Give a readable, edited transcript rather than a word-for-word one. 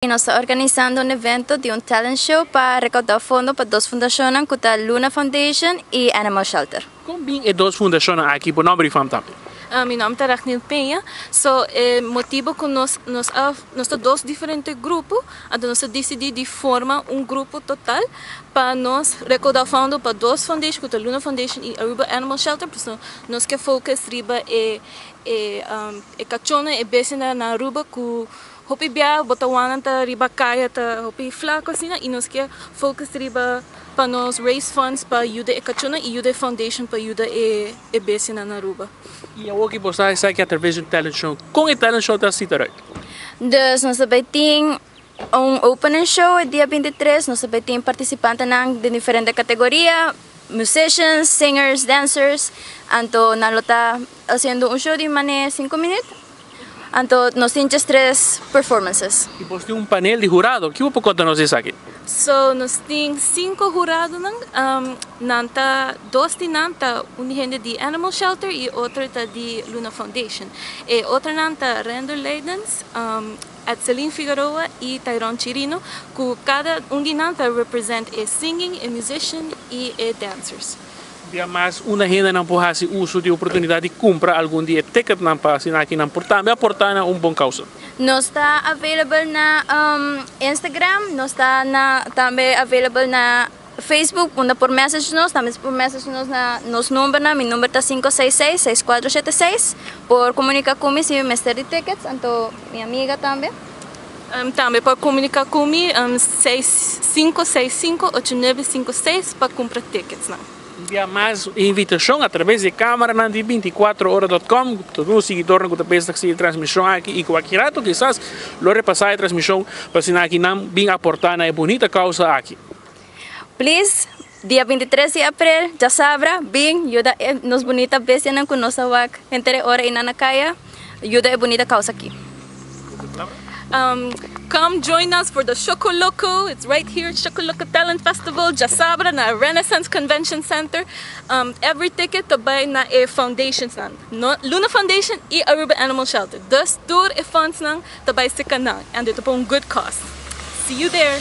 Nos ta organisando un evento di un talent show pa recauda fondo pa dos fundacion, cu ta Luna Foundation y Animal Shelter. Con bin e dos fundacion aki, bo nomber y fam tambe? Mi nomber ta Ragnil Peña. So, e motibo cu nos ta dos diferente grupo, anto nos a dicidi di forma un grupo total pa nos recauda fondo pa dos foundation, cu ta Luna Foundation y Aruba Animal Shelter. So, nos kier focus riba e cachonan, e bestianan na Aruba cu hopi bia bo ta wak ta riba caya, ta hopi flaco asina, y nos kier focus riba pa nos raise funds pa yuda e cachonan y yuda e foundation pa yuda e bestianan na Aruba. Y awor cu bo sa cu atraves di un talent show, con e talent show ta ziet eruit? Dus nos tambe tin un opening show dia 23, nos tambe tin participante di diferente categoria, musicians, singers, dancers, anto nan lo ta haciendo un show di manera 5 minuut. Anto nos tin tres performances. Y bo tin un panel di hurado, kico bo por conta nos esaki? So, nos tin cinco hurado nan, nan ta dos di nan ta un hende di Animal Shelter y otro ta di Luna Foundation. E otro nan ta Render Leidens, Etzeline Figueroa y Tyrone Chirino, cu cada un di nan ta represent e singing, e musician y e dancers. Dia mas un hende nan por haci uso di oportunidad di cumpra algun di e ticket nan pa asina aki nan por tambe aporta na un bon causa. Nos ta available na Instagram, nos ta tambe available na Facebook, unda por message nos, tambe por message nos na nos number na, mi number ta 566-6476, por comunica cu mi si mester di tickets, anto mi amiga tambe. Tambe por comunica cu mi, 565-8956 pa cumpra tickets nan. Dia mas invitacion atraves di camara nan di 24ora.com, tur siguidor cu ta pensa sigui transmision aki y cualkier rato kisas lo repasa e transmision pa asina aki nan bin aporta na e bunita causa aki. Please, dia 23 di april, diasabra, bin, yuda nos bunita bestianan cu nos a wak, henter ora ey na caya, yuda e bunita causa aki. Come join us for the Shokoloco. It's right here at Shokoloco Talent Festival, diasabra na Renaissance Convention Center. Every ticket ta bay na e foundations nan. No, Luna Foundation y Aruba Animal Shelter. Dus tur e funds nan ta bay serca nan. And it's un good cause. See you there.